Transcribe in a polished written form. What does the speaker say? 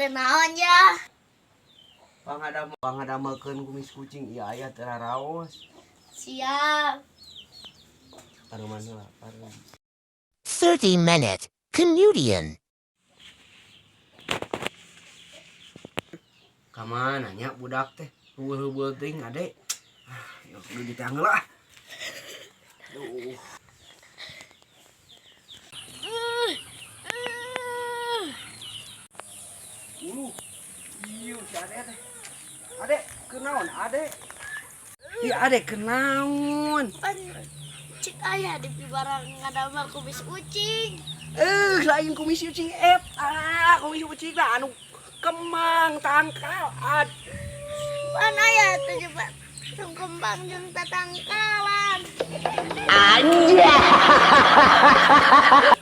Bere naon ya? Panghadamelkeun kumis kucing ieu aya teu raraos. Siap. Paruman heula, parum. 30-minute comedian. Ka mana nya budak teh? Heueuh-heueuh teuing ade. Ah, ya kudu diteang heula ah. Aduh. Uluh. Ieu si ade teh. Ade, kunaon ade? Ih, ade kunaon? Pan cik ayah di barang ngadamel kumis ucing. Eh, lain kumis ucing eta, kumis ucing lah anu kemang tangkal. Ad. Pan ayah tuh coba tong kembang jeung tatangkalan. Anjay.